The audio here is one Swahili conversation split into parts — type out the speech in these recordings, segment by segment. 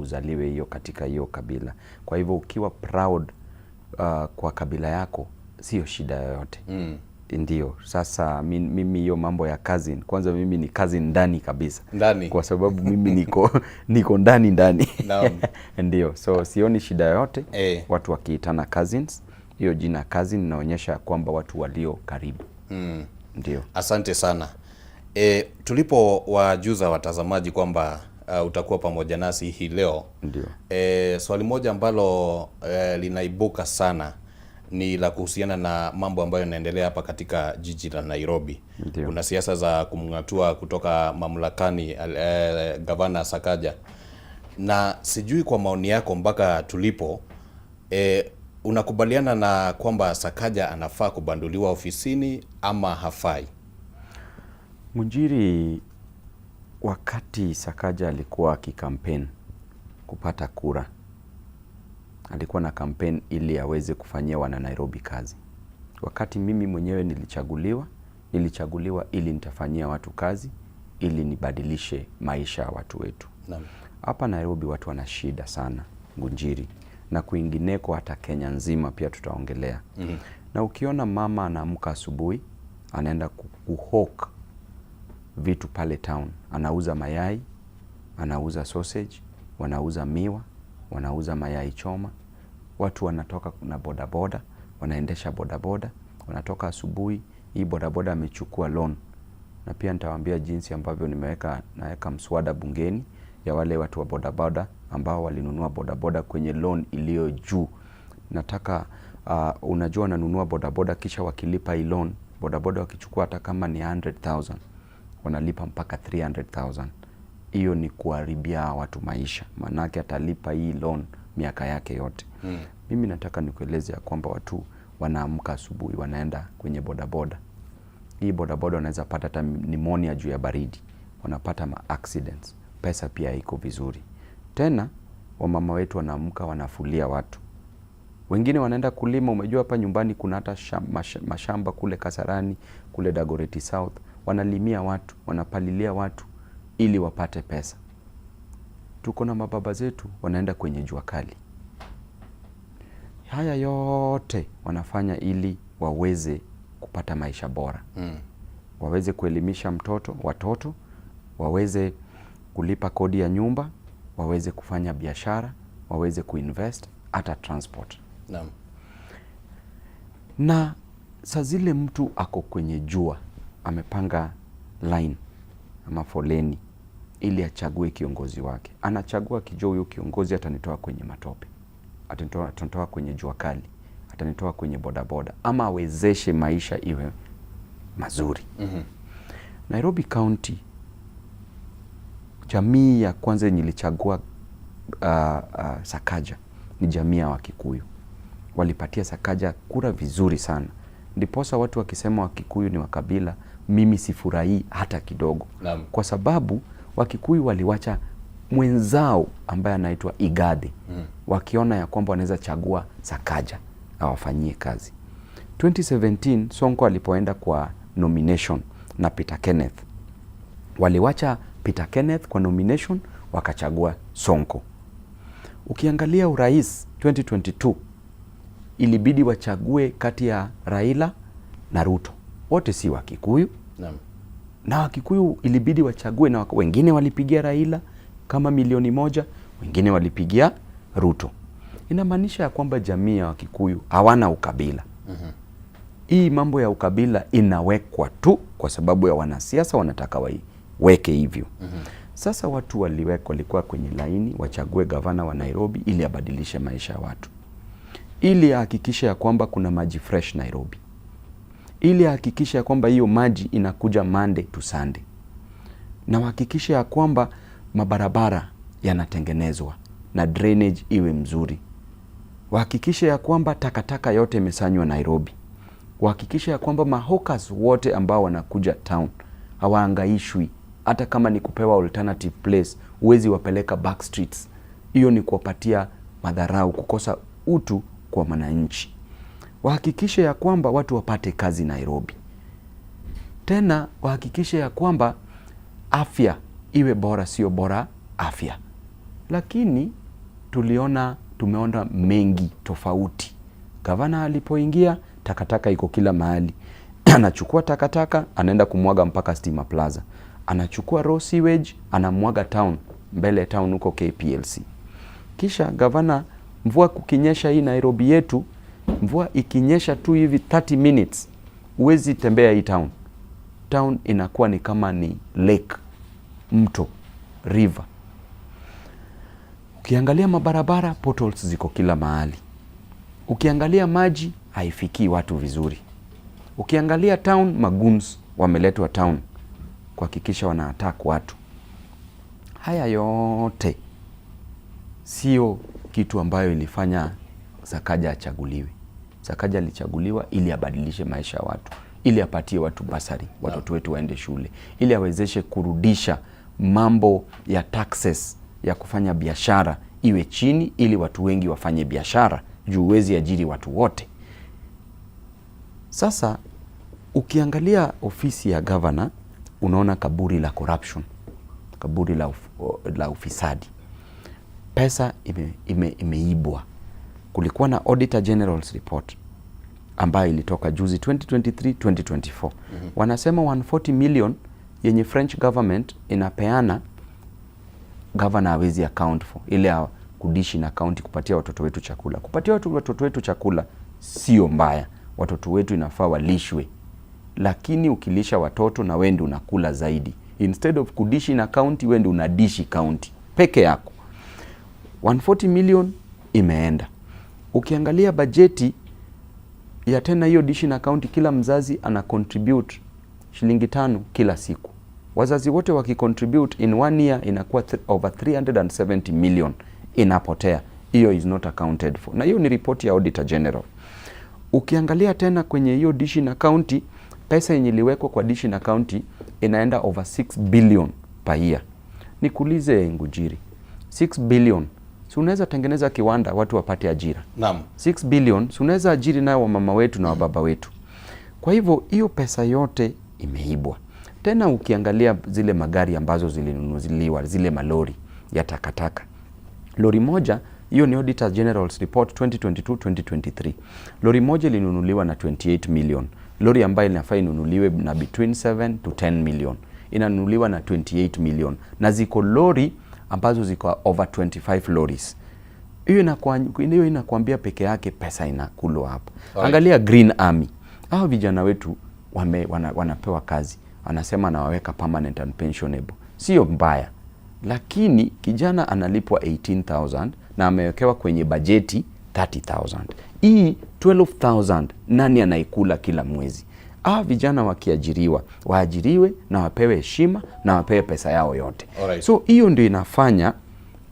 Uzaliwe hiyo katika hiyo kabila. Kwa hivyo ukiwa proud kwa kabila yako, sio shida yoyote. Ndio sasa mimi hiyo mambo ya cousin, kwanza mimi ni cousin ndani kabisa. Ndani. Kwa sababu mimi niko ndani ndani. Ndio, so sioni shida yoyote watu wakiitana cousins. Hiyo jina cousin inaonyesha kwamba watu walio karibu. Ndio. Asante sana. Tulipo wajuza watazamaji kwamba utakuwa pamoja nasi hii leo. Swali moja ambalo linaibuka sana ni la kuhusiana na mambo ambayo yanaendelea hapa katika jiji la Nairobi. Kuna siasa za kumng'atua kutoka mamlakani gavana Sakaja, na sijui kwa maoni yako mpaka tulipo, unakubaliana na kwamba Sakaja anafaa kubanduliwa ofisini ama hafai? Ngunjiri, wakati Sakaja alikuwa akikampeni kupata kura, alikuwa na campaign ili aweze kufanyia wana Nairobi kazi. Wakati mimi mwenyewe nilichaguliwa, nilichaguliwa ili nitafanyia watu kazi, ili nibadilishe maisha ya watu wetu. Hapa Nairobi watu wana shida sana, Ngunjiri, na kwingineko hata Kenya nzima pia tutaongelea. Na ukiona mama anaamka asubuhi, anaenda kuhawk vitu pale town, anauza mayai, anauza sausage, wanauza miwa, wanauza mayai choma. Watu wanatoka na bodaboda, wanaendesha bodaboda, wanatoka asubuhi, hii bodaboda amechukua loan. Na pia nitawaambia jinsi ambavyo naweka mswada bungeni ya wale watu wa bodaboda ambao walinunua bodaboda kwenye loan iliyo juu. Nataka unajua wananunua bodaboda kisha wakilipa hii loan, bodaboda wakichukua hata kama ni 100,000 wanalipa mpaka 300,000. Hiyo ni kuharibia watu maisha, maanake atalipa hii loan miaka yake yote. Mimi nataka nikueleze ya kwamba watu wanaamka asubuhi wanaenda kwenye bodaboda. Hii bodaboda wanaweza pata hata pneumonia juu ya baridi, wanapata ma accidents, pesa pia iko vizuri. Tena wamama wetu wanaamka wanafulia watu, wengine wanaenda kulima. Umejua hapa nyumbani kuna hata mashamba kule Kasarani, kule Dagoretti South, wanalimia watu, wanapalilia watu ili wapate pesa. Tuko na mababa zetu wanaenda kwenye jua kali. Haya yote wanafanya ili waweze kupata maisha bora, waweze kuelimisha watoto, waweze kulipa kodi ya nyumba, waweze kufanya biashara, waweze kuinvest hata transport. Na saa zile mtu ako kwenye jua, amepanga line ama foleni ili achague kiongozi wake, anachagua akijua huyu kiongozi atanitoa kwenye matope, atanitoa kwenye jua kali, atanitoa kwenye bodaboda, ama awezeshe maisha iwe mazuri. Nairobi County, jamii ya kwanza yenye ilichagua Sakaja ni jamii ya Wakikuyu. Walipatia Sakaja kura vizuri sana, ndiposa watu wakisema Wakikuyu ni wakabila, mimi sifurahii hata kidogo. Kwa sababu Wakikuyu waliwacha mwenzao ambaye anaitwa Igathe, wakiona ya kwamba wanaweza chagua Sakaja awafanyie kazi. 2017 Sonko alipoenda kwa nomination na Peter Kenneth, waliwacha Peter Kenneth kwa nomination wakachagua Sonko. Ukiangalia urais 2022, ilibidi wachague kati ya Raila na Ruto, wote si Wakikuyu. Na Wakikuyu ilibidi wachague, na wengine walipigia Raila kama milioni 1, wengine walipigia Ruto. Inamaanisha ya kwamba jamii ya Wakikuyu hawana ukabila. Hii mambo ya ukabila inawekwa tu kwa sababu ya wanasiasa wanataka waiweke hivyo. Sasa watu walikuwa kwenye laini wachague gavana wa Nairobi ili abadilishe maisha ya watu, ili ahakikishe ya kwamba kuna maji fresh Nairobi, ili ahakikishe ya kwamba hiyo maji inakuja Monday to Sunday, na wahakikishe ya kwamba mabarabara yanatengenezwa na drainage iwe mzuri, wahakikishe ya kwamba takataka yote imesanywa Nairobi, wahakikishe ya kwamba mahawkers wote ambao wanakuja town hawaangaishwi, hata kama ni kupewa alternative place, huwezi wapeleka back streets. Hiyo ni kuwapatia madharau, kukosa utu kwa mwananchi. Wahakikishe ya kwamba watu wapate kazi Nairobi. Tena wahakikishe ya kwamba afya iwe bora, sio bora afya. Lakini tumeona mengi tofauti. Gavana alipoingia, takataka iko kila mahali. Anachukua takataka anaenda kumwaga mpaka Stima Plaza, anachukua raw sewage anamwaga town, mbele town huko KPLC. Kisha gavana, mvua kukinyesha hii Nairobi yetu, mvua ikinyesha tu hivi 30 minutes, huwezi tembea hii town. Town inakuwa ni kama ni lake, mto, river. Ukiangalia mabarabara, potholes ziko kila mahali. Ukiangalia maji haifikii watu vizuri. Ukiangalia town, magoons wameletwa town kuhakikisha wana attack watu. Haya yote sio kitu ambayo ilifanya Sakaja achaguliwe. Sakaja alichaguliwa ili abadilishe maisha ya watu, ili apatie watu bursary, watoto wetu waende shule, ili awezeshe kurudisha mambo ya taxes ya kufanya biashara iwe chini, ili watu wengi wafanye biashara, juu huwezi ajiri watu wote. Sasa ukiangalia ofisi ya governor unaona kaburi la corruption, kaburi la ufisadi. Pesa imeibwa. Kulikuwa na Auditor General's report ambayo ilitoka juzi 2023 2024. Wanasema 140 million yenye French government inapeana, governor hawezi account for ile ya kudishi na county kupatia watoto wetu chakula. Kupatia watoto wetu chakula sio mbaya, watoto wetu inafaa walishwe, lakini ukilisha watoto na wewe ndio unakula zaidi. Instead of kudishi na county, wewe ndio unadishi county peke yako. 140 million imeenda. Ukiangalia bajeti ya tena hiyo dishi na county, kila mzazi ana contribute shilingi 5 kila siku. Wazazi wote wakicontribute in one year inakuwa over 370 million inapotea. Hiyo is not accounted for, na hiyo ni ripoti ya Auditor General. Ukiangalia tena kwenye hiyo dishi na county, pesa yenye iliwekwa kwa dishi na county inaenda over 6 billion per year. Nikuulize Ngujiri, 6 billion si unaweza tengeneza kiwanda watu wapate ajira? Naam. 6 billion si unaweza ajiri nayo wamama wetu na wababa wetu? Kwa hivyo hiyo pesa yote imeibwa. Tena ukiangalia zile magari ambazo zilinunuliwa, zile malori ya takataka, lori moja, hiyo ni Auditor General's report 2022 2023. Lori moja ilinunuliwa na 28 million. Lori ambayo inafaa inunuliwe na between 7 to 10 million inanunuliwa na 28 million, na ziko lori ambazo ziko over 25 lorries. Hiyo inakuambia peke yake pesa inakulwa hapa. Angalia Green Army, hao vijana wetu wanapewa kazi, anasema anawaweka permanent and pensionable, sio mbaya, lakini kijana analipwa 18,000 na amewekewa kwenye bajeti 30,000. Hii 12,000 nani anaikula kila mwezi? Hawa vijana wakiajiriwa, waajiriwe na wapewe heshima na wapewe pesa yao yote. So hiyo ndio inafanya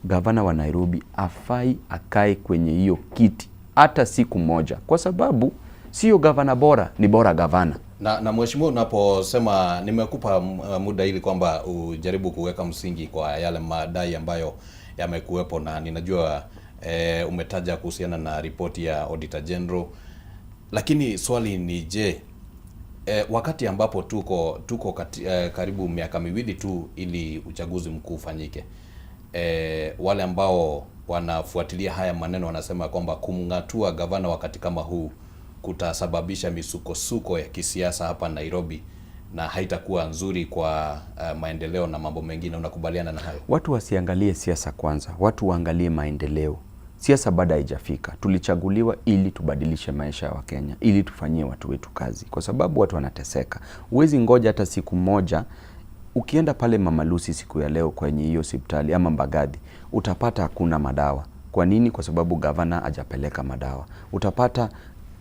gavana wa Nairobi afai akae kwenye hiyo kiti hata siku moja, kwa sababu sio gavana bora, ni bora gavana. Na mheshimiwa, unaposema nimekupa muda ili kwamba ujaribu kuweka msingi kwa yale madai ambayo yamekuwepo, na ninajua umetaja kuhusiana na ripoti ya Auditor General, lakini swali ni je, wakati ambapo tuko karibu miaka miwili tu ili uchaguzi mkuu ufanyike, wale ambao wanafuatilia haya maneno wanasema kwamba kumng'atua gavana wakati kama huu kutasababisha misukosuko ya kisiasa hapa Nairobi na haitakuwa nzuri kwa maendeleo na mambo mengine. Unakubaliana na hayo? Watu wasiangalie siasa kwanza, watu waangalie maendeleo. Siasa bado haijafika. Tulichaguliwa ili tubadilishe maisha ya Wakenya, ili tufanyie watu wetu kazi, kwa sababu watu wanateseka. Huwezi ngoja hata siku moja. Ukienda pale Mama Lucy siku ya leo kwenye hiyo hospitali ama Mbagathi, utapata hakuna madawa. Kwa nini? Kwa sababu gavana hajapeleka madawa. Utapata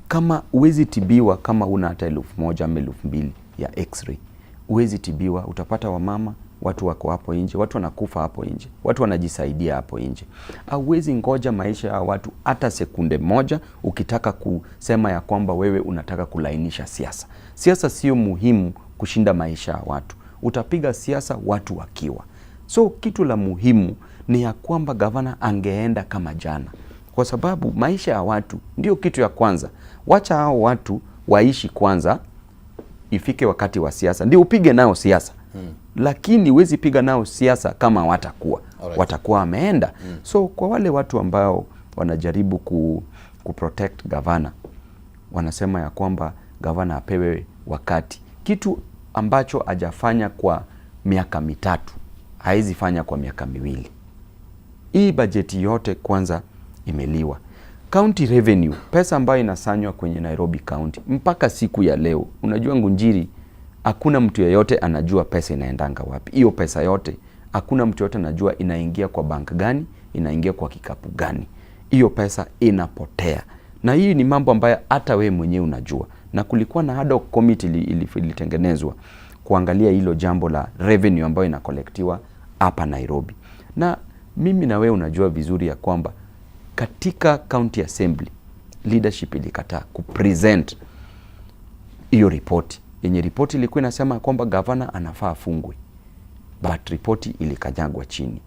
kama huwezi tibiwa kama una hata 1,000 ama 2,000 ya x-ray. Huwezi tibiwa, utapata wamama, watu wako hapo nje, watu wanakufa hapo nje, watu wanajisaidia hapo nje. Hauwezi ngoja maisha ya watu hata sekunde moja ukitaka kusema ya kwamba wewe unataka kulainisha siasa. Siasa sio muhimu kushinda maisha ya watu. Utapiga siasa watu wakiwa. So kitu la muhimu ni ya kwamba gavana angeenda kama jana, kwa sababu maisha ya watu ndio kitu ya kwanza. Wacha hao watu waishi kwanza, ifike wakati wa siasa ndio upige nao siasa. Lakini huwezi piga nao siasa kama watakuwa watakuwa wameenda. So kwa wale watu ambao wanajaribu ku protect gavana, wanasema ya kwamba gavana apewe wakati, kitu ambacho hajafanya kwa miaka 3 haezi fanya kwa miaka 2. Hii bajeti yote kwanza imeliwa. County revenue, pesa ambayo inasanywa kwenye Nairobi County mpaka siku ya leo, unajua Ngunjiri, hakuna mtu yeyote anajua pesa inaendanga wapi. Hiyo pesa yote hakuna mtu yeyote anajua inaingia kwa bank gani, inaingia kwa kikapu gani. Hiyo pesa inapotea. Na hii ni mambo ambayo hata we mwenyewe unajua. Na kulikuwa na ad hoc committee ilitengenezwa kuangalia hilo jambo la revenue ambayo inakolektiwa hapa Nairobi. Na mimi na wewe unajua vizuri ya kwamba katika county assembly leadership ilikataa kupresent hiyo ripoti, yenye ripoti ilikuwa inasema kwamba gavana anafaa afungwe, but ripoti ilikanyagwa chini.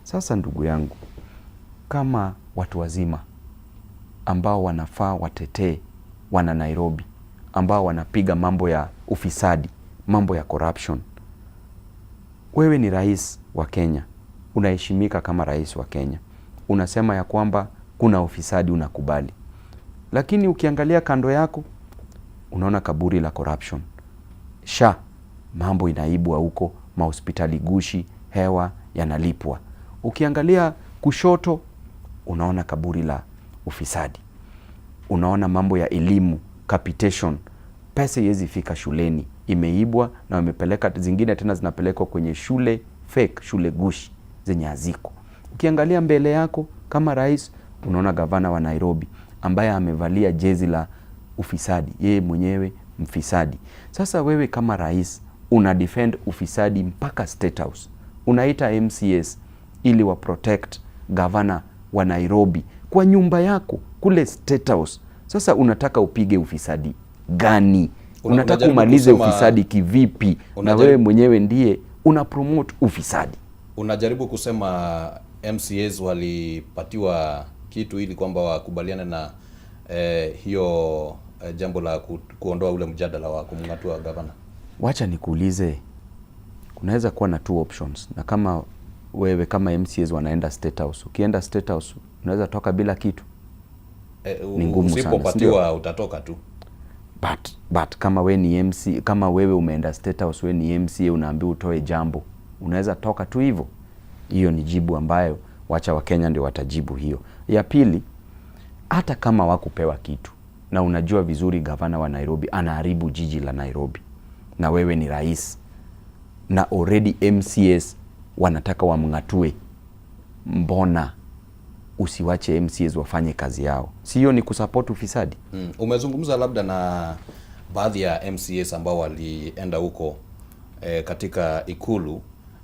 Sasa ndugu yangu, kama watu wazima ambao wanafaa watetee wana Nairobi, ambao wanapiga mambo ya ufisadi, mambo ya corruption, wewe ni rais wa Kenya, unaheshimika kama rais wa Kenya, unasema ya kwamba kuna ufisadi, unakubali, lakini ukiangalia kando yako unaona kaburi la corruption. Sha mambo inaibwa huko, mahospitali gushi, hewa yanalipwa. Ukiangalia kushoto unaona kaburi la ufisadi, unaona mambo ya elimu, capitation, pesa haiwezi fika shuleni, imeibwa na wamepeleka zingine tena zinapelekwa kwenye shule fake, shule gushi zenye haziko. Ukiangalia mbele yako kama rais unaona gavana wa Nairobi ambaye amevalia jezi la ufisadi, yeye mwenyewe mfisadi. Sasa wewe kama rais una defend ufisadi mpaka State House, unaita MCAs ili wa protect gavana wa Nairobi kwa nyumba yako kule State House. Sasa unataka upige ufisadi gani? Unataka umalize ufisadi kivipi? Na wewe mwenyewe ndiye una promote ufisadi. Unajaribu kusema MCAs walipatiwa kitu ili kwamba wakubaliane na hiyo jambo la kuondoa ule mjadala wa kumng'atua gavana. Wacha nikuulize, kunaweza kuwa na two options, na kama wewe kama MCAs wanaenda State House, ukienda State House unaweza toka bila kitu. Ni ngumu sana, Usipopatiwa sindio? Utatoka tu. But kama we ni MC, kama wewe umeenda State House, we ni MCA, unaambiwa utoe jambo, unaweza toka tu hivyo? Hiyo ni jibu ambayo wacha Wakenya ndio watajibu hiyo. Ya pili, hata kama wakupewa kitu na unajua vizuri gavana wa Nairobi anaharibu jiji la Nairobi na wewe ni rais na already MCAs wanataka wamng'atue, mbona usiwache MCAs wafanye kazi yao? Sio ni kusupport ufisadi? Umezungumza labda na baadhi ya MCAs ambao walienda huko katika Ikulu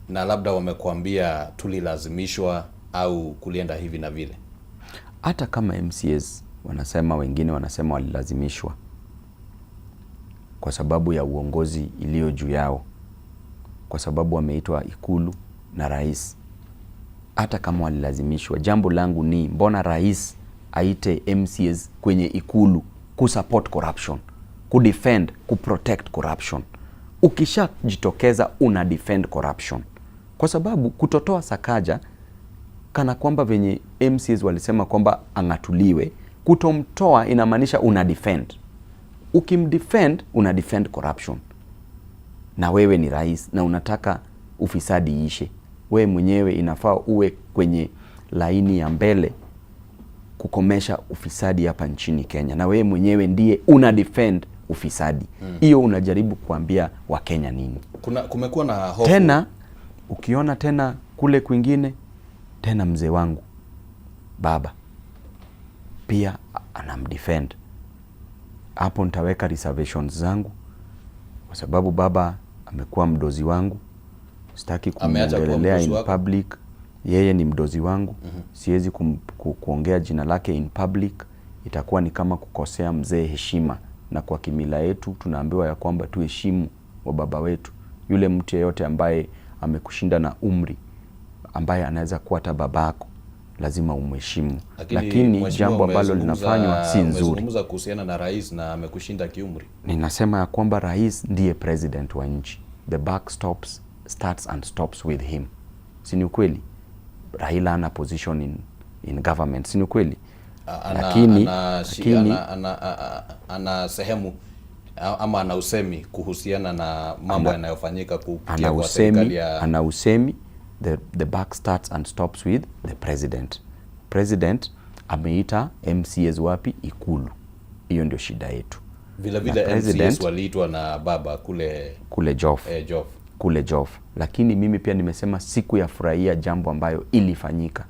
na labda wamekuambia tulilazimishwa au kulienda hivi na vile? Hata kama MCAs wanasema, wengine wanasema walilazimishwa kwa sababu ya uongozi iliyo juu yao, kwa sababu wameitwa Ikulu na rais. Hata kama walilazimishwa, jambo langu ni mbona rais aite MCAs kwenye Ikulu kusupport corruption, kudefend, kuprotect corruption? Ukishajitokeza una defend corruption, kwa sababu kutotoa Sakaja kana kwamba venye MCAs walisema kwamba ang'atuliwe, kutomtoa inamaanisha una defend. Ukimdefend una defend corruption, na wewe ni rais na unataka ufisadi iishe, wewe mwenyewe inafaa uwe kwenye laini ya mbele kukomesha ufisadi hapa nchini Kenya, na wewe mwenyewe ndiye una defend ufisadi. Hiyo unajaribu kuambia Wakenya nini? Kumekuwa na hofu. Tena ukiona tena kule kwingine tena mzee wangu baba pia anamdefend. Hapo nitaweka reservations zangu kwa sababu baba amekuwa mdozi wangu, sitaki Ameacha kuwa kumwongelelea mdozi in wako? public. Yeye ni mdozi wangu, siwezi kuongea jina lake in public, itakuwa ni kama kukosea mzee heshima, na kwa kimila yetu tunaambiwa ya kwamba tuheshimu wa baba wetu. Yule mtu yeyote ambaye amekushinda na umri, ambaye anaweza kuwa hata babako, lazima umheshimu. Lakini Mheshimiwa, jambo ambalo linafanywa si nzuri. Umezungumza kuhusiana na rais na amekushinda kiumri. Ninasema ya kwamba rais ndiye president wa nchi, the buck stops starts and stops with him. Si ni ukweli? Raila ana position in government, si ni ukweli? Ana, Lakini, ana, shi- lakini ana sehemu ama ana usemi kuhusiana na mambo yanayofanyika kupitia ana kwa usemi, serikali ya ana usemi the buck starts and stops with the president. President ameita MCAs wapi? Ikulu. Hiyo ndio shida yetu. Vile vile Na MCAs waliitwa na baba kule kule Joff. Joff. Kule Joff. Lakini mimi pia nimesema siku ya furahia jambo ambayo ilifanyika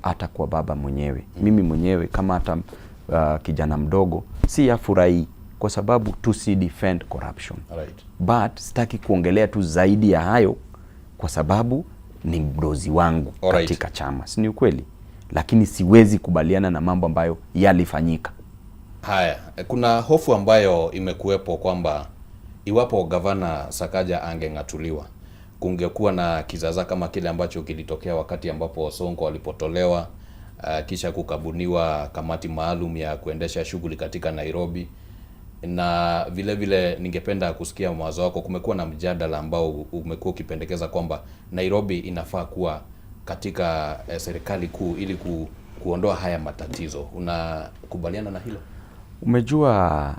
hata kwa baba mwenyewe. Mimi mwenyewe kama hata kijana mdogo si yafurahii kwa sababu tusi defend corruption. But sitaki kuongelea tu zaidi ya hayo kwa sababu ni mdozi wangu katika chama, si ni ukweli? Lakini siwezi kubaliana na mambo ambayo yalifanyika. Haya, kuna hofu ambayo imekuwepo kwamba iwapo gavana Sakaja angeng'atuliwa, kungekuwa na kizaza kama kile ambacho kilitokea wakati ambapo Sonko alipotolewa, kisha kukabuniwa kamati maalum ya kuendesha shughuli katika Nairobi. Na vile vile ningependa kusikia mawazo yako. Kumekuwa na mjadala ambao umekuwa ukipendekeza kwamba Nairobi inafaa kuwa katika serikali kuu ili kuondoa haya matatizo. Unakubaliana na hilo? Umejua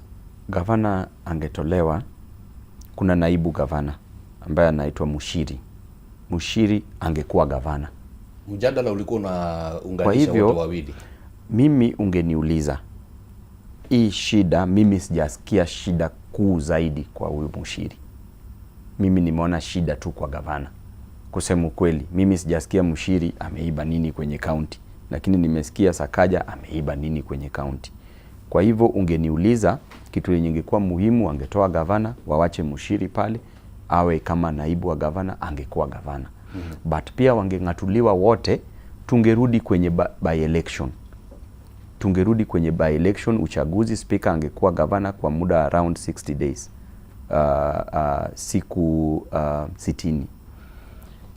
gavana angetolewa, kuna naibu gavana ambaye anaitwa Mushiri. Mushiri angekuwa gavana. Mjadala ulikuwa unaunganisha Kwa hivyo, wote wawili. Mimi ungeniuliza hii shida, mimi sijasikia shida kuu zaidi kwa huyu Mushiri. Mimi nimeona shida tu kwa gavana. Kusema ukweli, mimi sijasikia Mushiri ameiba nini kwenye county, lakini nimesikia Sakaja ameiba nini kwenye county. Kwa hivyo ungeniuliza kitu yenye ingekuwa muhimu, angetoa gavana, wawache Mushiri pale awe kama naibu wa gavana, angekuwa gavana. But pia wangeng'atuliwa wote, tungerudi kwenye by election. Tungerudi kwenye by election uchaguzi, speaker angekuwa gavana kwa muda around 60 days. Siku 60.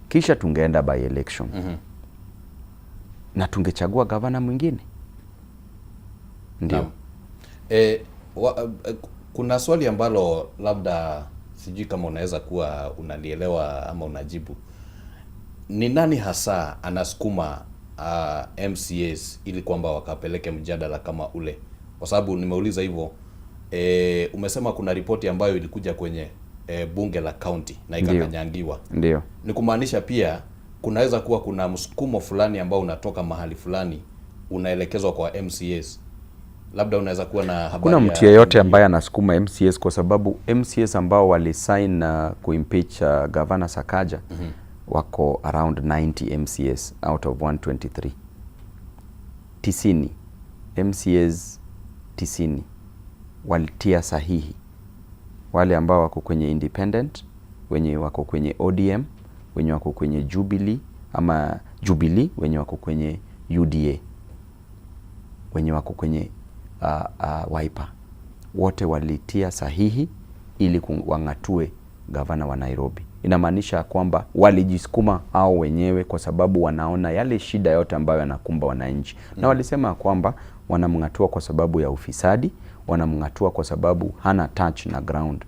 Kisha tungeenda by election. Na tungechagua gavana mwingine. Ndio. Naam. Kuna swali ambalo labda sijui kama unaweza kuwa unalielewa ama unajibu. Ni nani hasa anasukuma MCAs ili kwamba wakapeleke mjadala kama ule? Kwa sababu nimeuliza hivyo, umesema kuna ripoti ambayo ilikuja kwenye bunge la county na ikakanyangiwa. Ndio. Ni kumaanisha pia kunaweza kuwa kuna msukumo fulani ambao unatoka mahali fulani unaelekezwa kwa MCAs. Labda unaweza kuwa na habari Kuna ya mtu yeyote ambaye anasukuma MCAs, kwa sababu MCAs ambao walisign na kuimpeach Gavana Sakaja wako around 90 MCAs out of 123. 90 MCAs 90 walitia sahihi. Wale ambao wako kwenye independent, wenye wako kwenye ODM, wenye wako kwenye Jubilee ama Jubilee, wenye wako kwenye UDA, wenye wako kwenye Wiper, wote walitia sahihi ili wang'atue gavana wa Nairobi. Inamaanisha kwamba walijisukuma hao wenyewe kwa sababu wanaona yale shida yote ambayo yanakumba wananchi. Na walisema kwamba wanamng'atua kwa sababu ya ufisadi, wanamng'atua kwa sababu hana touch na ground.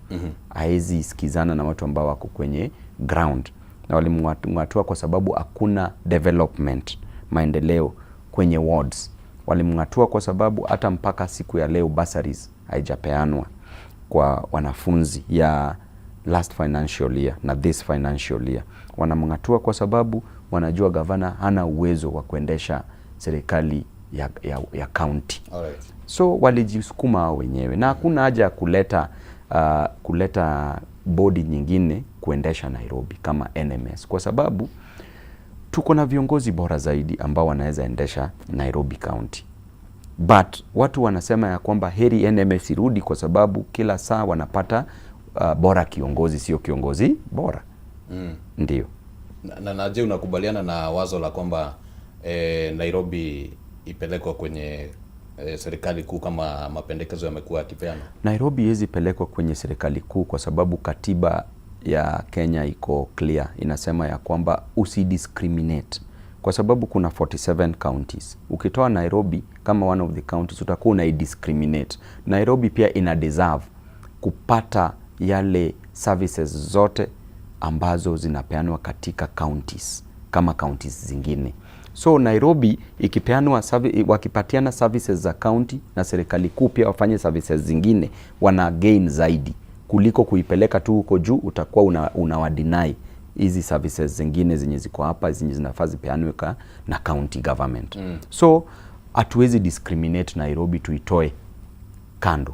Haezi sikizana na watu ambao wako kwenye ground. Na walimng'atua kwa sababu hakuna development, maendeleo kwenye wards. Walimng'atua kwa sababu hata mpaka siku ya leo bursaries haijapeanwa kwa wanafunzi ya last financial year na this financial year. Wanamng'atua kwa sababu wanajua gavana hana uwezo wa kuendesha serikali ya county. So walijisukuma wao wenyewe, na hakuna haja ya kuleta bodi nyingine kuendesha Nairobi kama NMS, kwa sababu tuko na viongozi bora zaidi ambao wanaweza endesha Nairobi County. But watu wanasema ya kwamba heri NMS irudi kwa sababu kila saa wanapata bora kiongozi, sio kiongozi bora. Ndio. Na je, unakubaliana na wazo la kwamba Nairobi ipelekwe kwenye serikali kuu kama mapendekezo yamekuwa yakipeanwa? Nairobi haiwezi pelekwa kwenye serikali kuu kwa sababu katiba ya Kenya iko clear, inasema ya kwamba usidiscriminate, kwa sababu kuna 47 counties. Ukitoa Nairobi kama one of the counties utakuwa unaidiscriminate. Nairobi pia ina deserve kupata yale services zote ambazo zinapeanwa katika counties kama counties zingine. So Nairobi ikipeanwa wakipatiana services za county na serikali kuu pia wafanye services zingine, wana gain zaidi kuliko kuipeleka tu huko juu, utakuwa unawadeny hizi services zingine zenye ziko hapa zenye zinafaa zipeanwe na county government. So hatuwezi discriminate Nairobi tuitoe kando.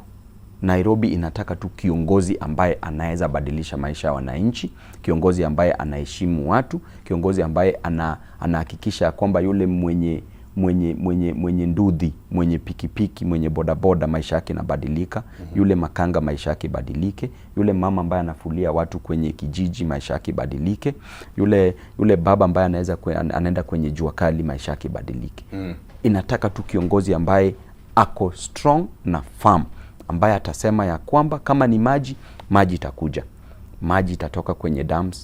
Nairobi inataka tu kiongozi ambaye anaweza badilisha maisha ya wananchi, kiongozi ambaye anaheshimu watu, kiongozi ambaye anahakikisha kwamba yule mwenye nduthi, mwenye pikipiki, mwenye bodaboda maisha yake inabadilika. Yule makanga maisha yake ibadilike, yule mama ambaye anafulia watu kwenye kijiji maisha yake ibadilike, yule baba ambaye anaenda kwenye jua kali maisha yake ibadilike. Inataka tu kiongozi ambaye ako strong na firm, ambaye atasema ya kwamba kama ni maji, maji itakuja, maji itatoka kwenye dams.